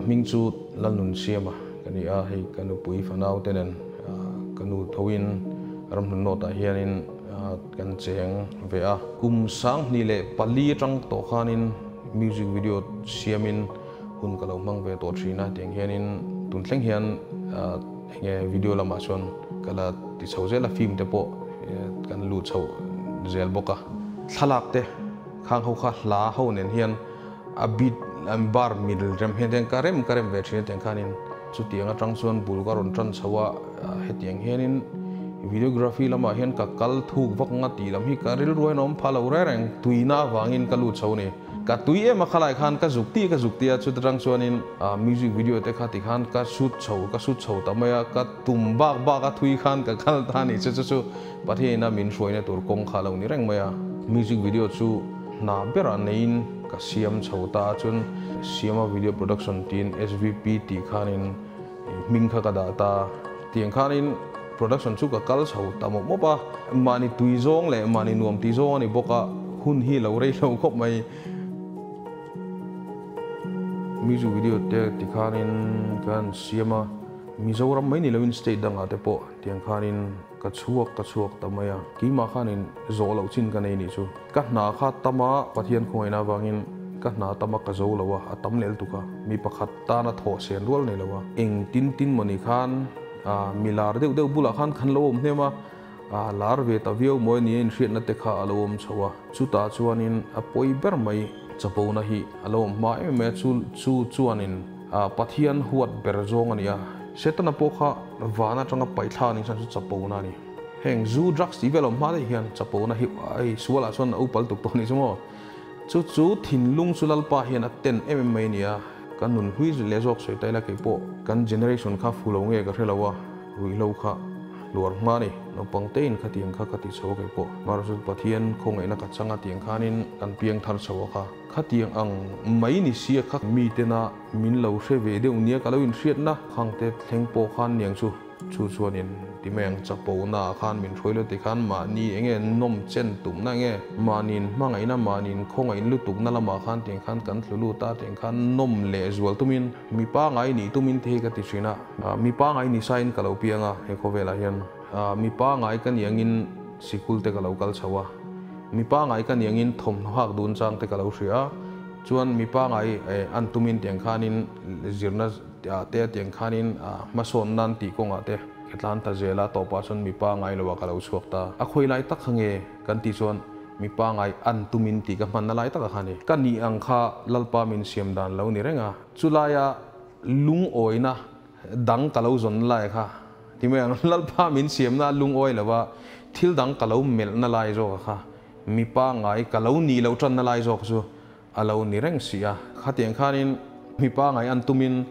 hming chu Lalnunsiama ka ni a, hei ka nupui fanau te nen ka nu thoin ramhlun nawtah hianin kan cheng ve a. Kum 2004 atang tawh khanin music video siamin hun ka lo hmang ve tawh thin a, tiang hianin tun thleng hian enge video lamah chuan ka la ti chho zel a, film te pawh kan lut chho zel bawk a. Thlalak te khang ho kha hla ho nen hian a beat an bar mil rem hian tiang ka rem ka rem ve thin a tiang khanin chutiang atang chuan bul ka rawn tan chho a, hetiang hianin videography lamah hian ka kal thuk vak nga tih lam hi ka rilru hian a awm phah lo reng reng, tuina avangin ka lut chho a ni. Ka tui em a khalai khan ka zuk tih ka zuk tih a, chuta tang chuanin music video te kha tikhan ka shoot chho ka shoot chho ta mai a, ka tum bak bak a thui khan ka kal ta a ni chu chu chu Pathianina min hruaina tur kawng kha a lo ni reng mai a. Music video chu hna berah neiin ka siam chho ta a, chuan Siama Video Production tiin SVP tih khanin hming kha ka dah ta. Tiang khanin production chu ka kal chho ta mawp mawp a, mahni tui zawng leh mahni nuam tih zawng a ni bawk a, hun hi lo rei lo khawp mai. Music video te tikhanin kan siam a, Mizoram mai ni loin state dangah te pawh tiang khanin ka chhuak ka chhuak ta mai a, keimah khanin zawh loh chin ka nei nih chu. Ka hna kha tama Pathian khawngaihna avangin ka hna tama ka zo lo a, a tam lel tuk a, mi pakhat tana thawh sen rual nei lo a, eng tin tin mawni khan mi lar deuh deuh bulah khan kan lo awm hnem a, lar ve ta viau mawi nia inhriatna te kha a lo awm chho a, chutah chuanin a pawi ber mai chapona hi a lo awm hma em em mai a, chu chu chuanin Pathian huat ber zawng a ni a, Setana pawh kha van atanga paihthla a nih chuan chu chapona a ni. Heng zu, drugs tih vel awm hma daih hian chapona hi ai sualah chuan a upal tuk tawh a nih chu maw? Chu chu thinlung chu Lalpa hian a ten em em mai a ni a, ka nun hlui leh zawk sawi ta ila kei pawh kan generation kha fu lo nge ka hre lo a, ruihhlo kha hluar hma a ni. Naupang tein khatiang kha ka ti chho a kei pawh. Mahse Pathian khawngaihna ka chang a tiang khanin kan piang thar chho a kha. Khatiang ang mai ni sia kha mitena min lo hre ve deuh nia ka lo inhriatna khangte thleng pawh khan niang chu. Chu chuanin ti mai ang chapona ah khan min hruai lo ti khan mahni enge nawm chen tumna enge mahniin hmangaihna mahniin khawngaih lutukna lamah khan tiang khan kan thlu lut a tiang khan nawm leh zual tumin mi pangai nih tumin te hi ka ti thin a, mi pangai ni sain ka lo piang a he khawvelah hian mi pangai ka ni angin sikul te ka lo kal chho a, mi pangai ka ni angin thawmhnaw hak dun chang te ka lo hria a, chuan mi pangai an tumin tiang khanin zirna te tiang khanin hmasawn nan tih kawngah te ka tlan ta zel a, tawpah chuan mipa ngai loah ka lo chhuak ta. A khawi lai tak kha nge kan tih chuan mipa ngai an tumin tih ka hmanna lai takah kha a ni. Ka nih ang kha Lalpa min siam dan lo ni reng a, chulaia lungawina dang ka lo zawn lai kha ti mai ang, Lalpa min siamna lungawi lova thil dang ka lo melhna lai zawk kha mipa ngai ka lo nih loh tanna lai zawk chu A lo ni reng si a. Khatiang khanin mi pangai an tumin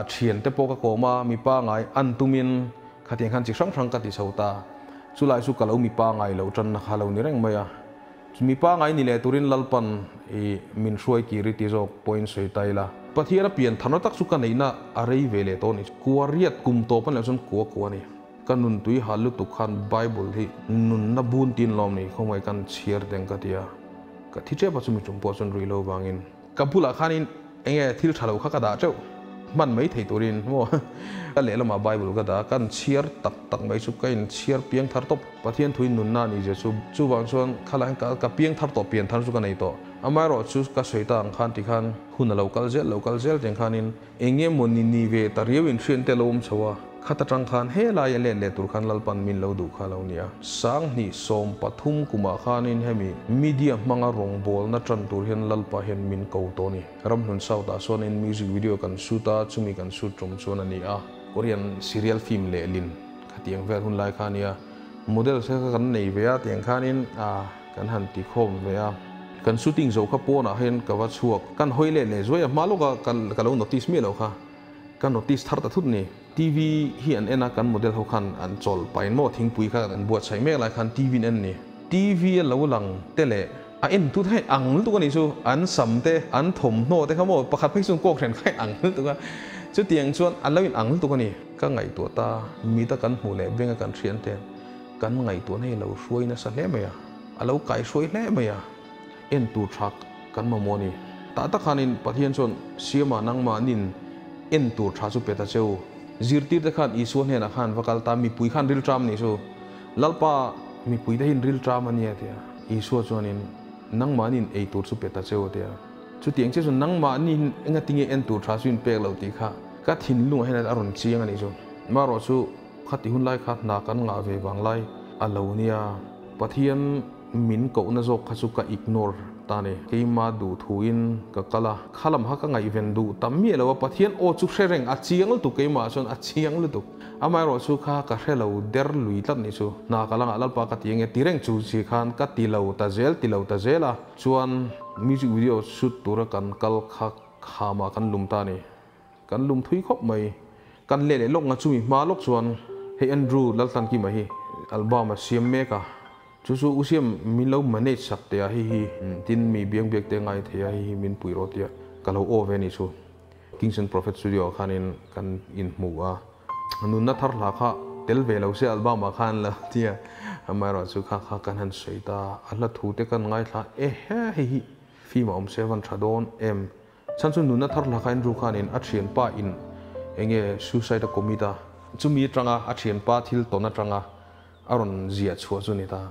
thiante pawh ka kawm a, mi pangai an tumin khatiang khan chi hrang hrang ka ti chho ta. Chulai chu ka lo mi pangai lo tanna kha lo ni reng mai a. Mi pangai ni leh turin Lalpan i min hruai kir i ti zawk pawhin sawi ta ila. Pathian a pian tharna tak chu ka neihna a rei ve leh tawh a ni. Kua riat kum tawp a nih loh chuan kua kua a ni. Ka nun tui hal lutuk khan Bible hi nunna bun tin lawm ni khawngaih kan chhiar teng ka ti a. Ka thi tep a chumi tum pawh chuan rui lo vangin ka bulah khanin enge thil tha lo kha ka dah teuh hman mai thei turin maw ka lehlamah Bible ka dah a, kan chhiar tak tak mai chu ka inchhiar piang thar tawp. Pathian thuin nunna a nih zia chu chuvang chuan khalai hian ka piang thar tawh pian thar chu ka nei tawh. Amaherawh chu ka sawi ta ang khan tikhan hun a lo kal zel lo kal zel tiang khanin Eng emaw ni ni ve ta riau in hrian te lo awm chho a, khat atang khan he laia let leh tur khan Lalpan min lo duh kha lo nia. 2013 kumah khanin hemi media hmanga rawngbawlna tan tur hian Lalpa hian min ko tawh a ni. Ramhlun South ah sawn in music video kan shoot a, chumi kan shoot tum chuan a ni a. Korean serial film lehlin khatiang vel hun lai kha a nia. Model se kha kan nei ve a, tiang khanin Kan han ti khawm ve a, kan shooting zo kha pawnah hian ka va chhuak, kan hawi leh leh zuai a, hma lawka ka lo notice miah lo kha, ka notice thar ta thut ni. TV hi an en a, kan model ho khan an chawl pain maw thingpui kha an buatsaih mek lai khan TV an en ni. TV a lo lang te leh a en tut kha ang lutuk a nih chu, an sam te, an thawmhnaw te kha maw pakhat phei chuan kawk hren kha ang lutuk a, chutiang chuan a lo in ang lutuk a ni. Ka ngaihtuah ta, mita kan hmuh leh benga kan hrian te. Kan ngaihtuahna hi lo hruai nasa hle mai a, a lo kaihruai hle mai a, en tur tha kan mamawh a ni. Tah tak khanin Pathian chuan Siama nangmahnin En tur tha chu pe ta che u. Zirtirte khan Isua hnenah khan va kal ta, mipui khan rilṭam a nih chu. Lalpa, mipui te hian rilṭam a nia tia Isua chuanin nangmahniin ei tur chu pe ta che u tia. Chutiang chiah chuan nangmahniin engatinge en tur tha chu in pek loh tih kha ka thinlungah hian a rawn chiang a nih chu. Marawhchu khati hun lai kha hna kan ngah ve vang lai a lo nia. Pathian min kohna zawk kha chu ka ignore ta ni. Keima duh thuin ka kal a, kha lam kha ka ngaihven duh ta miah lo a, Pathian aw chu hre reng, a chiang lutuk keimah chuan a chiang lutuk. Amaherawh chu kha ka hre lo der lui tlat nih chu. Hna ka la ngah Lalpa ka ti enge ti reng chu chi khan ka ti lo ta zel ti lo ta zel a, chuan music video shoot tura kan kal kha khamah kan lum ta ni. Kan lum thui khawp mai. Kan leh leh lawk nga chumi hma lawk chuan hei Andrew Laltlankima hi album a siam mek a, chu chu u siam min lo manage sak teh a hei hi tin mi biang biak te ngai thei a hei hi min pui rawh tia ka lo aw ve ni chu. Kingston Prophet Studio ah khanin kan inhmu a, nunna thar hla kha tel ve lo se album ah khan lo tia amaherawhchu kha kha kan han sawi ta a hla thu te kan ngaithla ehe hei hi film a awm se van tha dawn em. Chhan chu nunna thar hlaka Andrew khanin a thianpa in enge suicide a commit a, chumi atanga a thianpa thil tawn atanga a rawn ziah chhuah chu ni ta.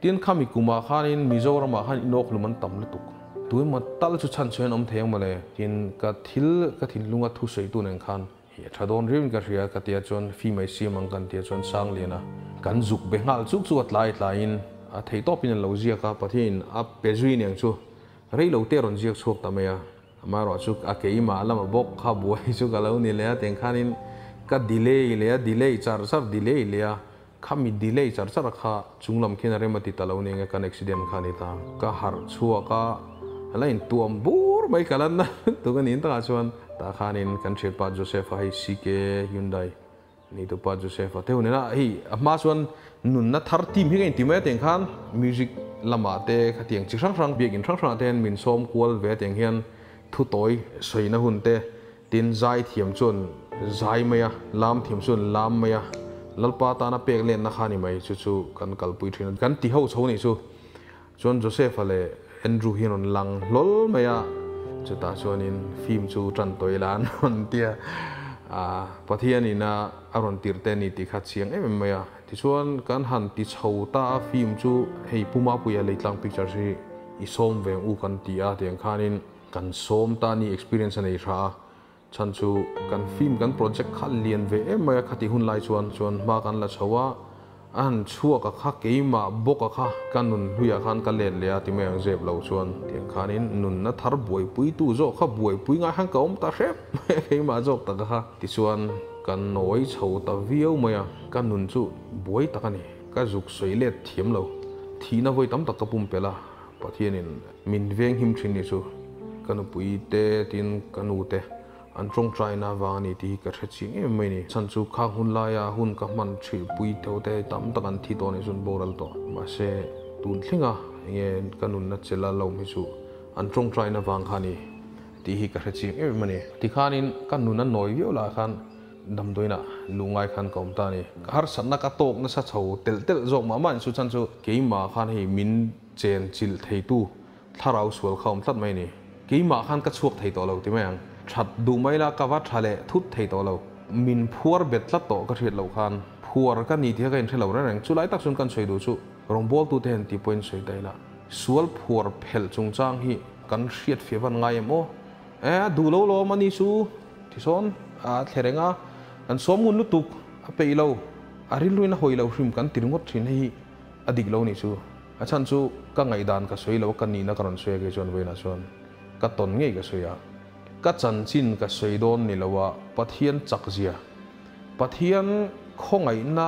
Tin, khami kumah khanin Mizoramah khan inawkhlum an tam lutuk. Tuemaw tal chu chhan chhuah in awm thei ang mawle. Tin, ka thil ka thinlunga thusawitu nen khan hi a tha dawn riauin ka hria ka tia chuan fimai siam ang kan tia chuan Sangliana kan zuk be nghal chuk chuk a tlai tlaiin a theihtawpin an lo ziak a, Pathianin a pe zui niang chu. Rei lo te rawn ziak chhuak ta mai a, amaherawh chu a keimah lama bawk kha buai chu ka lo ni leh a, tiang khanin ka delay leh a, delay char char delay leh a, khami delay char char kha chung lam khian a rem a ti ta lo nia nge kan accident kha a ni ta. Ka harh chhuak a, a la intuam bur mai ka la na tuk a niin takah chuan tah khanin kan thianpa Joseph-a hei CK Hyundai Ni tu pa Joseph a teuh nena hei a hma chuan nunna thar team hi ka inti mai a tiang khan music lamah te khatiang chi hrang hrang biakinn hrang hrangah te hian min sawm kual ve a tiang hian thu tawi sawina hun te tin zai thiam chuan zai mai a lam thiam chuan lam mai a Lalpa tana pek lenna kha ni mai chu chu kan kalpui thin a kan ti ho chho nih chu. Chuan Joseph-a leh Andrew hi an rawn lang hlawl mai a, chutah chuanin film chu tan tawh ila an rawn ti a, Pathianin a a rawn tirh te a ni tih kha chiang em em mai a. Tichuan kan han ti chho ta a, film chu hei Pu Mapuia Leitlang Pictures hi i sawm ve ang u kan ti a, tiang khanin kan sawm ta a ni, experience a nei tha a, Chhan chu kan film kan project kha lian ve em mai a, khati hun lai chuan chuan hma kan la chho a, a han chhuak a kha keimah bawk a kha ka nun hluiah khan ka let leh a ti mai ang zep lo chuan tiang khanin nunna thar buaipui tu zawk kha buaipui ngai khan ka awm ta hrep mai a keimah zawk tak a kha tichuan ka nawi chho ta viau mai a, ka nun chu buai tak a ni, ka zuk sawi let thiam lo, thihna vawi tam tak ka pumpelh a. Pathianin min veng him thin ni chu ka nupui te tin ka nu te an tawngtaina vang a ni tih hi ka hre chiang em mai ni. Chhan chu khang hun laia hun ka hman thih pui tho te tam tak an thi tawh a nih chuan boral tawh. Mahse tun thlenga enge ka nunna chela lo hi chu an tawngtaina vang kha a ni tih hi ka hre chiang em em a ni. Tikhanin ka nun a nawi viau lah khan Damdawiinah luh ngai khan ka awm ta a ni. Ka harsatna ka tawk nasa chho telh telh zawk mah mah in chu chan chu keimah khan hei min chen chilh theitu thlarau sual kha awm tlat mai a ni. Keimah khan ka chhuak thei tawh lo ti mai ang. That duh mai la ka va tha leh thut thei tawh lo. Min phuar bet tlat tawh ka hriat loh khan phuar ka ni tih kha ka inhre lo reng reng. Chulai tak chuan kan sawi duh chu rawngbawltute hian tih pawhin sawi ta ila. Sual phuar phelh chungchang hi kan hriat fia van ngai em aw? E a duh lo lawm a ni chu. Tisawn a thle reng a, kan sawm ngun lutuk a peih lo, a rilruin a hawi lo hrim kan ti ringawt thin hei hi a dik lo nih chu. A chhan chu ka ngaihdan ka sawi lo a, ka nihna ka rawn sawi a kei chuan vawiinah chuan ka tawn ngei ka sawi a, ka chanchin ka sawi dawn ni lo a, Pathian chak zia, Pathian khawngaihna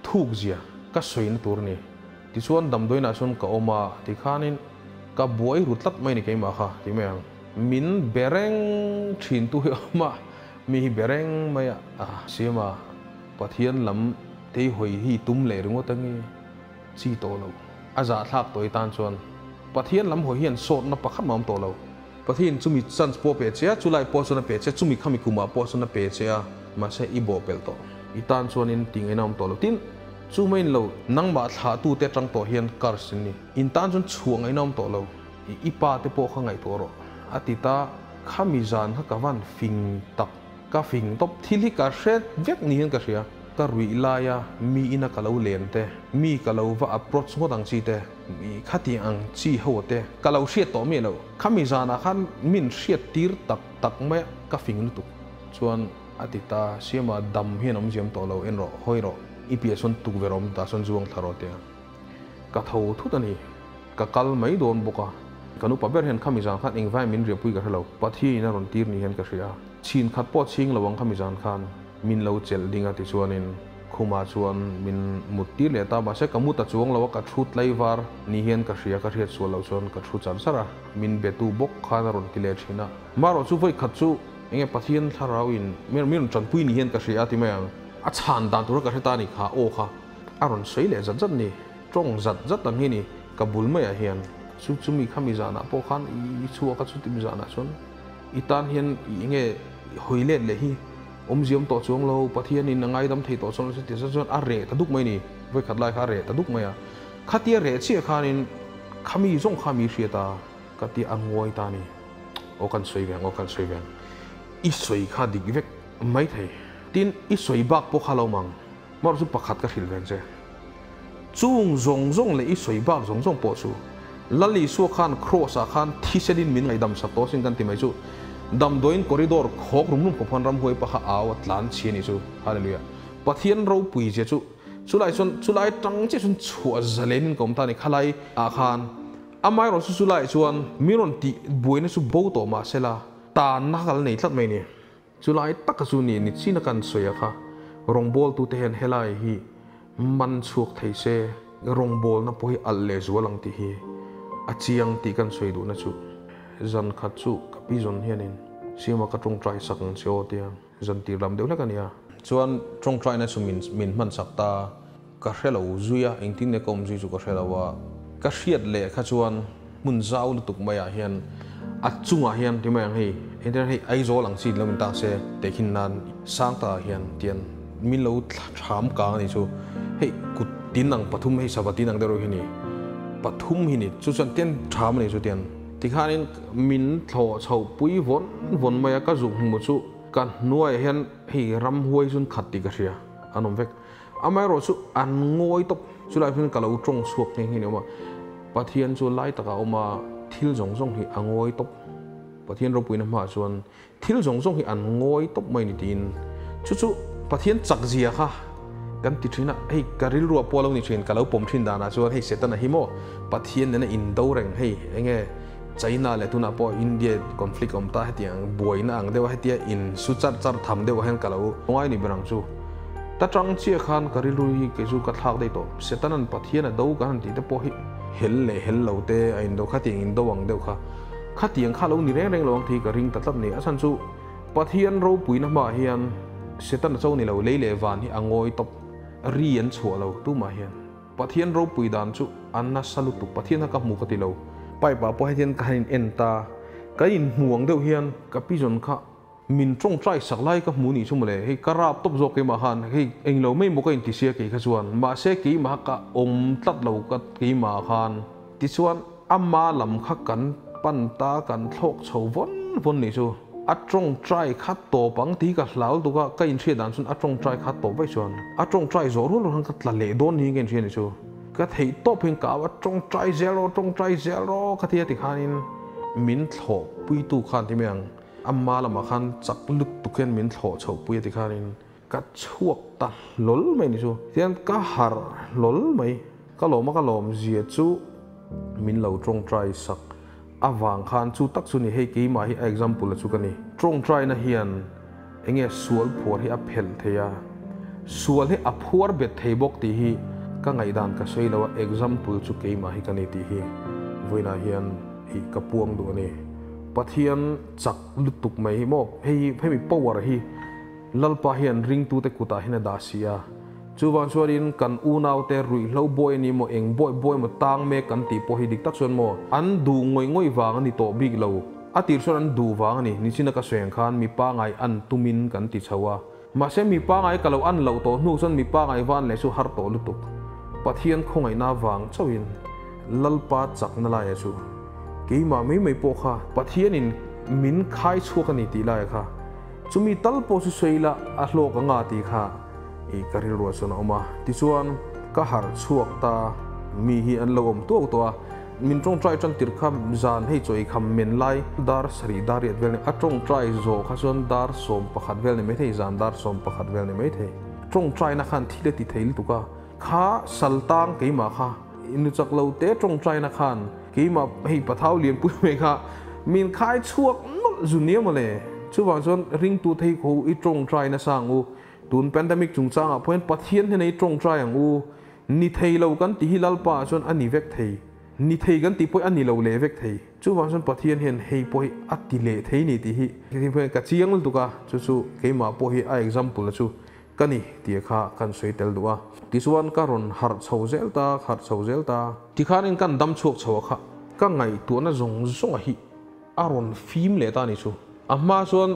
thuk zia ka sawina tur a ni. Tichuan damdawiinah chuan ka awm a, tikhanin ka buai ru tlat mai ni keimah kha ti mai ang. Min be reng thin tu hi a awm a, mi hi be reng mai a, a siam a, Pathian lam tei hawi hi tum leh ringawt ange chi tawh lo. A zahthlak tawh i tan chuan Pathian lam hawi hian sawtna pakhat mah a awm tawh lo. Pathian chumi chance pawh a pe che a, chulai pawh chuan a pe che a, chumi khami kumah pawh chuan a pe che a, mahse i bawh pelh tawh. I tan chuanin ti ngaihna awm tawh lo. Tin, chu mai in lo, nangmah thlahtute atang tawh hian curse in ni. In tan chuan chhuah ngaihna awm tawh lo. I pa te pawh kha ngaihtuah rawh. A ti ta, khami zan kha ka van fing tak. Ka fing tawp thil hi ka hre vek ni hian ka hria. Ka ruih laia mi ina ka lo len te, mi ka lo va approach ngawt ang chi te, mi khatiang ang chi ho te ka lo hriat tawh miah lo. Khami zanah khan min hriat tir tak tak mai a, ka fing lutuk. Chuan a ti ta, Siama dam hian awm ziam tawh lo, en rawh, hawi rawh, i piah sawn tukverh awm ta sawn zuang thla rawh tia. Ka tho thut a ni. Ka kal mai dawn bawk a. Kan upa ber hian khami zan khan engvai min riahpui ka hre lo. Pathiain a rawn tir ni hian ka hria. Chhin khat pawh chhing lo ang khami zan khan min lo chelh ding a tichuanin khumah chuan min mut tir leh ta. Mahse ka mut a chuang lo a, ka thu tlaivar ni hian ka hria. Ka hriat sual loh chuan ka thu char char a, min betu bawk khan a rawn ti leh thin a. Marawh chu vawi khat chu enge Pathian thlarauin min rawn tanpui ni hian ka hria a ti mai ang. A chhan dan tura ka hre ta a ni kha aw kha. A rawn sawi leh zat zat ni, tawng zat zat ang hi ni, ka bul maiah hian. Chu chumi khami zanah pawh khan i chhuak a, chuti mi zanah chuan i tan hian i enge hawi let leh hi awmzia awm tawh chuang lo, Pathianin a ngaidam thei tawh chuang lo chuti zat chuan a reh ta duk mai ni, vawikhat lai kha a reh ta duk mai a. Khatia reh chiah khanin khami zawng kha mi hriat a, ka ti a ngawi ta ni. Aw kan sawi ve ang, aw kan sawi ve ang. I sawi kha dik vek maithei. Tin, i sawi bak pawh kha lo mang. Hmar chu pakhat ka hrilh ve ang che. Chung zawng zawng leh i sawi bak zawng zawng pawh chu Lal Isua khan Kraws ah khan thisenin min ngaihdam sak tawh asin kan ti mai chu. Damdawiin corridor khawk rum rum khawp khan ramhuai pakha au a tlan chhi a nih chu. Hallelujah. Pathian ropui zia chu chulai chuan chulai tang chiah chuan chhuah zalenin ka awm ta a ni. Khalai ah khan amaherawh chu chulai chuan min rawn tih buaina chu bo tawh mahsela tanna kha ka la nei tlat mai a ni. Chulai taka chu ni ni chin a kan sawi a kha, rawngbawltute hian helai hi man chhuak thei se, rawngbawlna pawh hi alh leh zual ang tih hi a chiang tih kan sawi duhna chu. Zan khat chu ka pi zawn hianin Siama ka tawngtai sak ang che aw tia zan tir lam deuh hlek a nia. Chuan tawngtaina chu min min hman sak ta, ka hre lo zui a, engtin nge ka awm zui chu ka hre lo a, ka hriat leh kha chuan hmun zau lutuk maiah hian a chungah hian ti mai ang hei engtin hei Aizawl ang chi lo min tak se tehkhin nan sang takah hian tian min lo thlam kang a nih chu hei kut tin ang pathum hei sava tin ang deuh reuh hi ni pathum hi ni chu chuan tian tham a nih chu tian tikhanin min thlawh chhoh pui vawn vawn mai a ka zuk hmu chu ka hnuaiah hian hei ramhuai chu an khat tih ka hria an awm vek. Amaherawh chu an ngawi tawp. Chulai hian ka lo tawng chhuak nghe nghe ni awm a, Pathian chu lai takah a awm a, thil zawng zawng hi a ngawi tawp. Pathian ropuina hmaah chuan thil zawng zawng hi an ngawi tawp mai ni tiin chu chu Pathian chak zia kha kan ti thin a, hei ka rilru ah pawh a lo ni thin, ka lo pawm thin danah chuan hei Setana hi maw Pathian nena indo reng hei enge China leh tunah pawh India conflict awm ta hetiang buaina ang deuh a hetia in su char char tham deuh ah hian ka lo ngai ni ber ang chu. Ta tang chiah khan ka rilru hi kei chu ka thlak daih tawh. Setanan Pathian a do kan han tih te pawh hi hel leh hel lo te a indo khatiang indo ang deuh kha khatiang kha lo ni reng reng lo ang tih hi ka ring ta tlat ni. A chhan chu Pathian ropuina hmaah hian Setan a cho ni lo lei leh van hi a ngawi tawp ri an chhuah lo tumah hian. Pathian ropui dan chu a nasa lutuk, Pathian kha ka hmu ka ti lo. Pipe ah pawh hetian ka han in en ta, kan in hmu ang deuh hian ka pigeon kha min tawngtai sak lai ka hmu nih chu mawle, hei ka rap tawp zawk keimah khan, hei englo mai maw ka inti sia kei kha chuan, mahse keimah ka awm tlat lo ka keimah khan. Tichuan ama lam kha kan pan ta kan thlawk chho vawn vawn nih chu. A tawngtai kha tawp ang tih ka hlau lutuk a, ka inhriat dan chuan a tawngtai kha tawp vaih chuan a tawngtai zawh rual rual khan ka tla leh dawn niin ka inhria nih chu. Ka theih tawp hian ka au a, tawngtai zel rawh, tawngtai zel rawh ka ti a tikhanin min thlawh puitu khan ti mai ang, ama lamah khan chak lutuk hian min thlawh chhoh pui a tikhanin Ka chhuak ta hlawl mai ni chu. Tihian ka harh hlawl mai. Ka lawm a ka lawm zia chu min lo tawngtai sak avang khan chu tak chu ni hei keimah hi a example a chu ka ni. Tawngtaina hian enge sual phuar hi a phelh thei a, sual hi a phuar bet thei bawk tih hi ka ngaihdan ka sawi lo a, example chu keimah hi ka ni tih hi vawiinah hian ih ka puang duh a ni. Pathian chak lutuk mai hi maw hei hemi power hi Lalpa hian ringtute kutah hian a dah si a. Chuvang chuanin kan unaute ruihhlo bawi a ni maw, eng bawi bawi maw tang mek kan tih pawh hi dik tak chuan maw an duh ngawih ngawih vang a ni tawh bik lo. A tir chuan an duh vang a ni. Nichina ka sawi ang khan mi pangai an tumin kan ti chho a. Mahse mi pangai ka lo an loh tawh hnu chuan mi pangai van leh chu har tawh lutuk. Pathian khawngaihna vang chauhin Lalpa chakna laia chu keimah mai mai pawh kha Pathianin min khai chhuak a ni tih laia kha. Chumi tal pawh chu sawi ila a hlawk anga tih kha i ka rilruah chuan a awm a. Tichuan ka harh chhuak ta, mi hi an lo awm tuau tawh a, min tawngtai tan tir kha zan hei chaw ei kham men lai dar sarih dar riat vel ni a tawngtai zawh kha chuan dar 11 vel ni maithei zan dar 11 vel ni maithei. Tawngtaina khan thil a ti thei lutuk a, kha saltang keimah kha nu chak lo te tawngtaina khan keimah hei pathau lianpui mai kha min khai chhuak nawlh zu nia mawle. Chuvang chuan ringtu thei kho i tawngtai nasa ang u. Tun pandemic chungchangah pawhin Pathian hnena i tawngtai ang u. Ni thei lo kan ti hi Lalpa ah chuan a ni vek thei. Ni thei kan tih pawh hi a ni lo leh vek thei. Chuvang chuan Pathian hian hei pawh hi a ti leh thei ni tih hi ka chiang lutuk a, chu chu keimah pawh hi a example chu ka ni tih kha kan sawi tel duh a. Tichuan ka rawn harh chho zel ta, harh chho zel ta. Tikhanin kan dam chhuak chho a kha ka ngaihtuahna zawng zawnga hi a rawn fim leh ta a ni chu. A hma chuan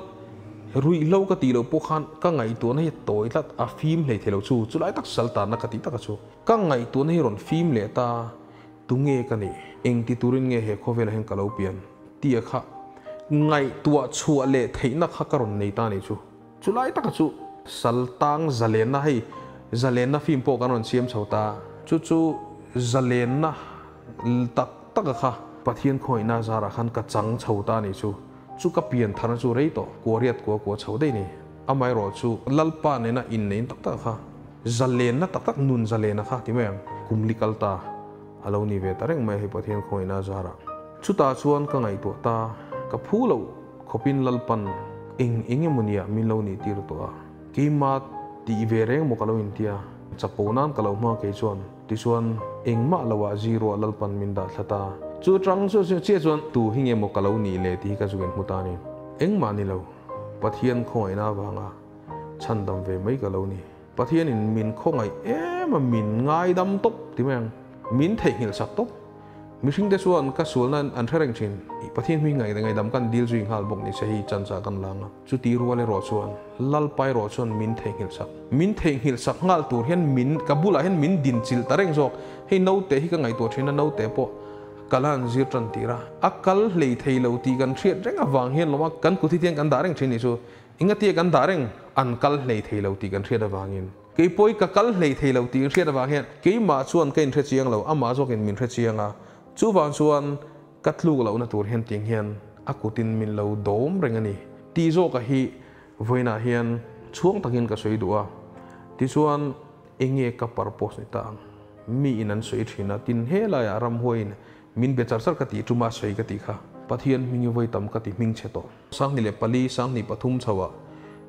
ruihhlo ka tih loh pawh khan ka ngaihtuahna hi a tawi tlat, a fim hlei thei lo chu. Chulai tak saltanna ka tih tak a chu. Ka ngaihtuahna hi rawn fim leh ta, tunge ka nih? Engti turin nge he khawvelah hian ka lo pian? Tih a kha ngaihtuah chhuah leh theihna kha ka rawn nei ta a ni chu. Chulai taka chu saltang zalenna hei zalenna film pawh kan rawn siam chho ta. Chu chu zalenna tak taka kha Pathian khawihna zarah khan ka chang chho ta a nih chu. Chu ka pian tharna chu rei tawh kua riat kua kua chho daih ni. Amaherawh chu Lalpa nena inneiin tak tak kha zalenna tak tak nun zalena kha ti mai ang kum li kal ta a lo ni ve ta reng mai a hei Pathian khawihna zarah. Chutah chuan ka ngaihtuah ta ka phu loh Khawpin Lalpan eng eng emaw nia min lo nih tir tawh a, keima tih ve reng maw ka lo intia, chapo nan ka lo hma kei chuan, tichuan engmah lo ah zero ah Lalpan min dah thlat a, chu tang chu chiah chuan tu hi nge maw ka lo nih le tih hi ka zuk in hmu ta a ni. Engmah ni lo, Pathian khawngaihna avanga chhandam ve mai ka lo ni. Pathianin min khawngaih em a, min ngaidam tawp ti mai ang, min theihnghilh sak tawp. Mihringte chuan ka sualna an hre reng thin. Pathian hming ngaih ngaihdam kan dil zui nghal bawk ni se hi chancha kan lang a. Chuti rual erawh chuan Lalpa erawh chuan min theihnghilh sak. Min theihnghilh sak nghal tur hian min ka bulah hian min din chilh ta reng zawk. Hei naute hi ka ngaihtuah thin a, naute pawh kal a an zir tan tir a. A kal hlei thei lo tih kan hriat reng avang hian lawm a kan kut hi tiang kan dah reng thin nih chu. Engatia kan dah reng an kal hlei thei lo tih kan hriat avangin. Kei pawh ka kal hlei thei lo tih hriat avang hian keimah chuan ka inhre chiang lo, amah zawkin min hre chiang a. Chuvang chuan ka tluk lohna tur hian tiang hian a kutin min lo dawm reng a ni tih zawka hi vawiinah hian chhuang takin ka sawi duh a. Tichuan enge ka purpose ni ta ang? Mi in an sawi thin a, tin helaiah ramhuaiin min be char char ka tih tuma sawi ka tih kha Pathian hming i vawi tam ka ti hming chhe tawh. 2004, 2003 chhoah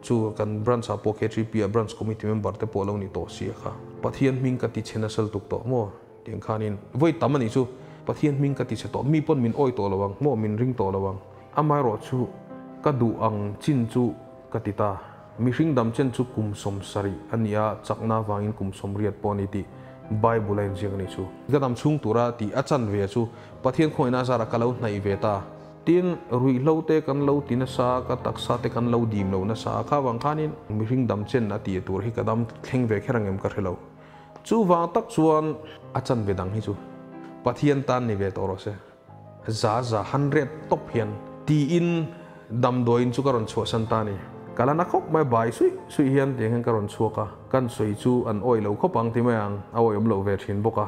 chu kan branch ah pawh KTP ah branch committee member te pawh lo ni tawh si a kha. Pathian hming ka ti chhe nasal tuk tawh maw? Tiang khanin vawi tam a nih chu Pathian hming ka ti chhe tawh, mi pawn min awi tawh lo ang maw, min ring tawh lo ang. Amaherawh chu ka duh ang chin chu ka ti ta. Mihring dam chen chu kum 70 a ni a, chakna avangin kum 80 pawh a ni tih Bible a inziak a nih chu. Ka dam chhung tura tih a chan ve chu Pathian khawngaihna azarah ka lo hnaih ve ta. Tin, ruihhlo te kan lo ti nasa, ka taksa te kan lo dim lo nasa a, kha vang khanin mihring dam chen a tih tur hi ka dam thleng ve kher angem ka hre lo. Chuvang tak chuan a chanve dang hi chu Pathian tan ni ve tawh rawh se, za za 100 tawp hian tiin damdawiin chu ka rawn chhuahsan ta a ni. Ka la na khawp mai, bai suih suih hian tiang hian ka rawn chhuak a, kan sawi chu an awih lo khawp ang ti mai ang, a awih awm loh ve thin bawk a.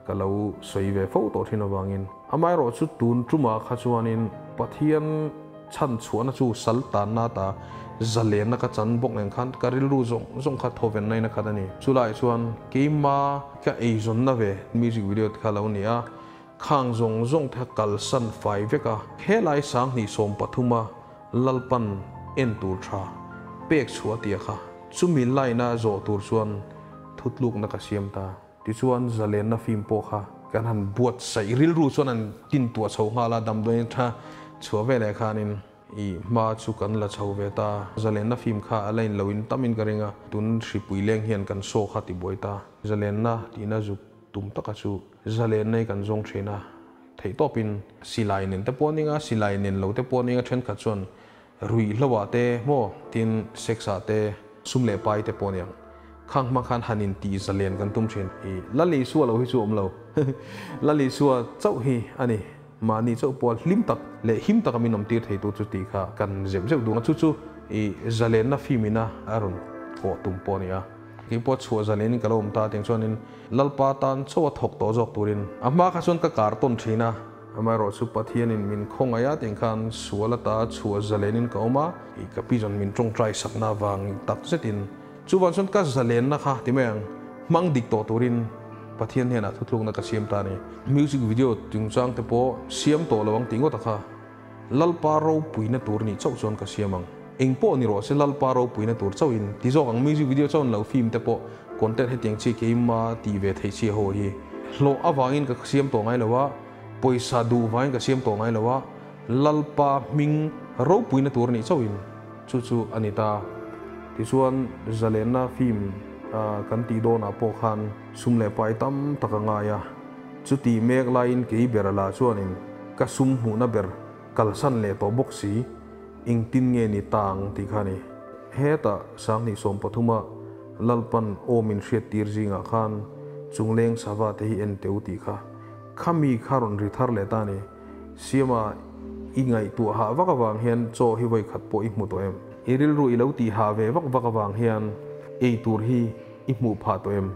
Ka lo sawi ve fo tawh thin avangin amaherawh chu tun tumah kha chuanin Pathian chhan chhuahna chu sal tanna ata zalenna ka chan bawk nen khan ka rilru zawng zawng kha thawvenna in a khat a ni. Chulaiah chuan keima ka eizawnna ve music video te kha lo ni a, khang zawng zawng te kha kalsan fai vek a, helai 2013 a Lalpan en tur tha pek chhuah tia kha chumi line a zawh tur chuan thutlukna ka siam ta. Tichuan zalenna film pawh kha kan han buatsaih rilru chuan an tintuah chho nghal a, damdawiin tha chhuah veleh khanin i hma chu kan la chho ve ta. Zalenna film kha a la in lo in tamin ka ring a, tun hripui leng hian kan show kha ti buai ta. Zalenna tihna zuk tum taka chu zalenna hi kan zawng thin a, theihtawpin silai nen te pawh a ning a, silai nen lo te pawh a ning a, thenkhat chuan Ruihhloah te maw tin sex ah te sum leh pai te pawh aniang khang hma khan han in tih zalen kan tum thin. I Lal Isua lo hi chu awm lo. Lal Isua chauh hi a ni. Mahni chauh pawh hlim tak leh him taka min awm tir thei tu chu tih kha kan zeuh zeuh duh ang. Chu chu I zalenna fimina a rawn kawh tum pawh a ni a. Keipawh chhuah zalenin ka lo awm ta tiang chuanin Lalpa tan chaw a thawk tawh zawk turin a hma kha chuan ka kar tawn thin a. Amaherawhchu Pathianin min khawngaih a tiang khan sual ata chhuah zalenin ka awm a. I ka pi chuan min tawngtai sakna avang tak zetin chuvang chuan ka zalenna kha ti mai ang hmang dik tawh turin Pathian hnenah thutlukna ka siam ta a ni. Music video chungchang te pawh siam tawh lo ang tih ngawt a kha. Lalpa ropuina tur nih chauh chuan ka siam ang. Eng pawh ni rawh se Lalpa ropuina tur chauhin ti zawk ang. Music video chuan lo film te pawh content hetiang chi keima tih ve theih chi ho hi hlawh avangin ka siam tawh ngai lo a, pawisa duh vangin ka siam tawh ngai lo a, Lalpa hming ropuina tur nih chauhin chu chu a ni ta. Tichuan zalenna film kan tih dawnah pawh khan sum leh pai tam tak a ngai a. Chuti mek laiin kei ber la chuanin ka sum hmuhna ber kalsan leh tawh bawk si, engtin nge ni ta ang tih kha a ni. Hetah Sanghnih sawmpathuma Lalpan aw min hriattir zingah khan chungleng sava te hi en teu tih kha khami kha rawn ri thar leh ta a ni. Siama i ngaihtuah hah vak avang hian chaw hi vawikhat pawh i hmu tawh em? I rilru i lo tih hah ve vak vak avang hian ei tur hi i hmuh phah tawh em?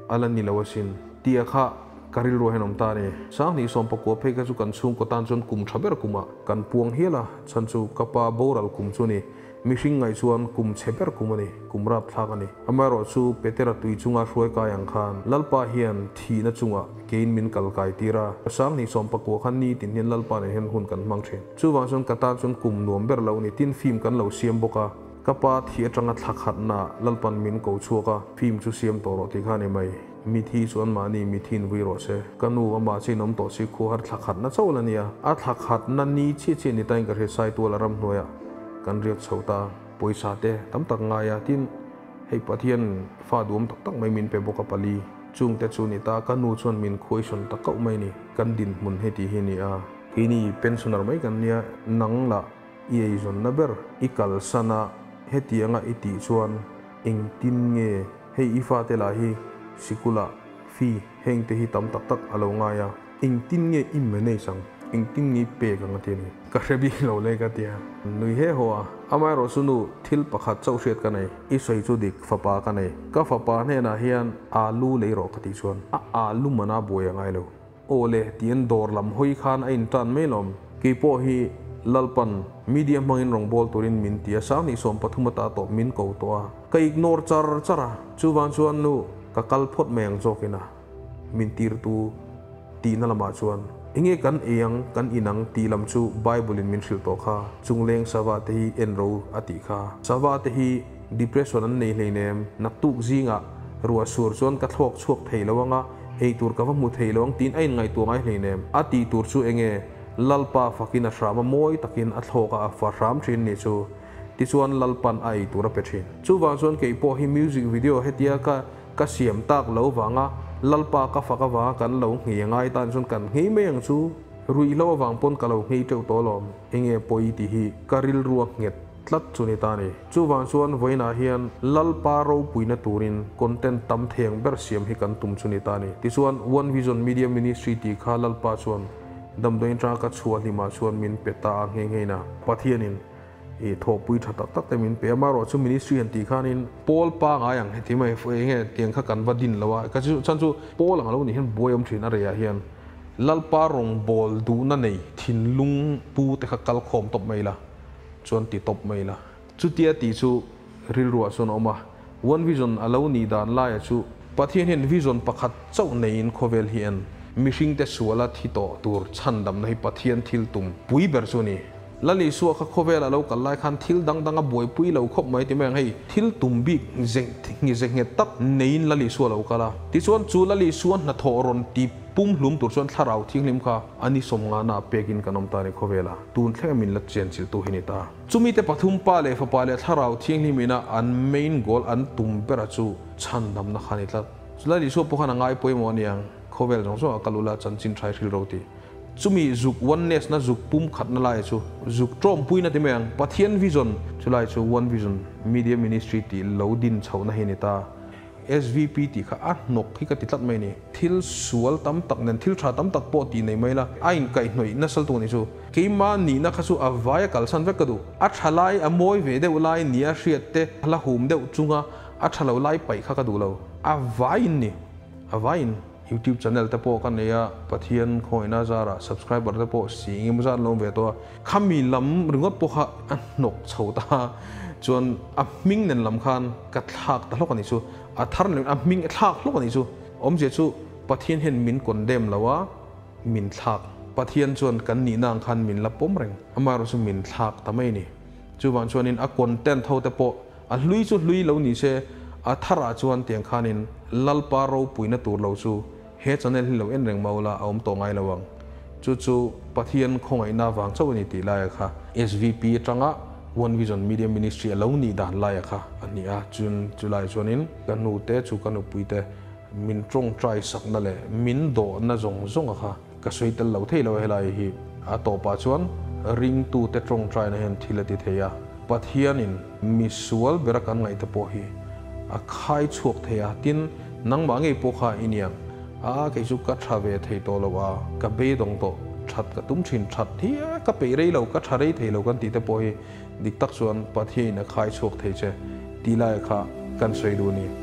A la ni lo asin. Tia kha ka rilru hian awm ta a ni. Sanghnih sawmpakua phei kha chu kan chhungkaw tan chuan kum tha ber kumah kan puang hial a, chhan chu ka pa boral kum chu a ni. Mihring ngaih chuan kum chhe ber kum a ni, kum rapthlak a ni. Amaherawhchu Petera tui chunga hruai kai ang khan Lalpa hian thihna chungah keiin min kal kai tir a. Sanghnih sawmpakua khan nitin hian Lalpa nen hian hun kan hmang thin. Chuvang chuan ka tan chuan kum nuam ber lo a ni. Tin, film kan lo siam bawk a. Ka pa thi atanga thla khatna Lalpan min ko chhuak a, film chu siam tawh rawh tih kha a ni mai. Mithi chu anmahni mithiin vui rawh se. Ka nu amah chiin awm tawh si khuahar thla khatna chauh la nia. A thla khatna ni chiah chiah ni tain ka hriat Saitual a ramhnuaiah kan riak chho ta. Pawisa te tam tak ngai a, tin hei Pathian fa duam tak tak mai min pe bawk a pali. Chung te chu ni ta, ka nu chuan min khuaihrawn ta kauh mai ni. Kan dinhmun hei tih hi ni a. Keini pensioner mai kan nia, nang lah I eizawnna ber i kalsan a, hetianga i tih chuan engtin nge hei i fate lah hi sikula fee heng te hi tam tak tak a lo ngai a, engtin nge i manage ang, engtin nge i pek ang a ti a ni. Ka hre bik lo le ka ti a, nui he haw a, amaherawh chu nu thil pakhat chauh hriat ka nei, i sawi chu dik fapa ka nei, ka fapa hnenah hian alu lei rawh ka tih chuan a alu mana buai a ngai lo. Aw le, tiin dawr lam hawi khan a intan mai lawm. Kei pawh hi Lalpan media hmangin rawngbâwl turin min ti a, Sanghnih 13 ata tawp min ko tawh a. Ka ignore char char a, chuvang chuan nu ka kal phawt mai ang zawkin a min tirtu tihna lamah chuan enge kan ei ang, kan in ang tih lam chu Bible in min hrilh tawh kha, chungleng sava te hi en ro a tih kha. Sava te hi depression an nei hleinem, naktuk zingah ruah sur chuan ka thlawk chhuak thei lo ang a, Ei tur ka va hmu thei lo ang tiin a inngaihtuah ngai hleinem. A tih tur chu enge? Lalpa fakin a hram a, mawi takin a thlawk a, a fa hram thin ni chu. Tichuan Lalpan a ei tur a pe thin. Chuvang chuan kei pawh hi music video hetia ka ka siam tak lo vanga Lalpa ka fak avanga kan lo nghei a ngai tan chuan kan nghei mai ang chu. Ruihhlo avang pawn ka lo nghei teuh tawh alawm. Enge pawi tih hi ka rilru a nghet. Tlat chu ni ta ni. Chuvang chuan vawiinah hian Lalpa ropuina turin content tam theng ber siam hi kan tum chu ni ta ni. Tichuan One Vision Media Ministry tih kha Lalpa chuan damdawiin atanga ka chhuah hlimah chuan min pe ta a nghe nghein a. Pathianin i thawhpui tha tak tak te min pe a, amaherawh chu ministry han tih khanin pawl pangai ang heti mai enge tiang kha kan va din lo a, ka chu chan chu pawl ang alo nih hian buai awm thin a reiah hian Lalpa rawngbâwl duhna nei thinlung pu te kha kal khawm tawp mai la. Chuan ti tawp mai la. Chutia tih chu rilruah chuan a awm a. One Vision a lo nih dan laia chu Pathian hian vision pakhat chauh neiin khawvel hi en. Mihringte suala thi tawh tur chhandamna hi Pathian thil tum pui ber chu a ni. Lal Isua kha khawvela lo kal lai khan thil dang dang a buaipui lo khawp mai ti mai ang hei thil tum bik zeng nghet tak neiin Lal Isua lo kal a. Tichuan chu Lal Isua hnathawh rawn ti pumhlum tur chuan thlarau thianghlim kha a ni sawmngana pekin kan awm ta a ni khawvela. Tun thleng a min la chian chilh tu hi ni ta. Chumi te pathum pa leh fapa leh thlarau thianghlim ina an main goal an tum bera chu chhandamna kha a ni tlat. Chulai Isua pawh khan a ngai pawimawh a niang, khawvel zawng zawng a kal ula chanchin thai hril ro ti. Chumi zuk oneness na zuk pum khatna lai chu zuk tawmpuina ti mai ang, Pathian vision chulai chu One Vision Media Ministry tih lo din chhohna hi a ni ta. SVP tih kha a hnawk hi ka ti tlat mai a ni. Thil sual tam tak nen thil tha tam tak pawh tih nei mai la, a inkaihhnawih nasal tur a nih chu. Keimah nihna kha chu a vaia kalsan vek ka duh. A tha lai, a mawi ve deuh lai nia hriat te, hla hum deuh chunga a tha lo lai paih kha ka duh lo. A vaiin ni, a vaiin. Youtube channel te pawh ka nei a, Pathian khawngaihna zarah subscriber te pawh si engemaw zat an lo awm ve tawh a. Khami lam ringawt pawh kha a hnawk chho ta a, chuan a hming nen lam khan ka thlak ta hlawk a nih chu. A thar nen a hming a thlak hlawk a nih chu. Awmzia chu Pathian hian min condemn lo a, min thlak. Pathian chuan kan nihna ang khan min la pawm reng. Amaherawhchu min thlak ta mai a ni. Chuvang chuanin a content ho te pawh a hlui chu hlui lo ni se, a tharah chuan tiang khanin Lalpa ropuina tur lo chu he channel hi lo en reng mau la a awm tawh ngai lo ang. Chu chu Pathian khawngaihna vang chauh a ni tih laia kha SVP atanga One Vision Media Ministry a lo nih dan laia kha a ni a. Chun chulai chuanin ka nu te chu ka nupui te min tawngtai sakna leh min dawhna zawng zawnga kha ka sawi tel lo thei lo a helai hi. A tawpah chuan ringtute tawngtaina hian thil a ti thei a, Pathianin misual bera kan ngaihte pawh hi a khai chhuak thei a, tin nangmah ngei pawh kha i niang a, kei chu ka tha ve thei tawh lo a, ka beidawng tawh, that ka tum thin, that hi ka peih rei lo, ka tha rei thei lo kan tih te pawh hi dik tak chuan Pathianin a khai chhuak thei che tih lai kha kan sawi duh a ni.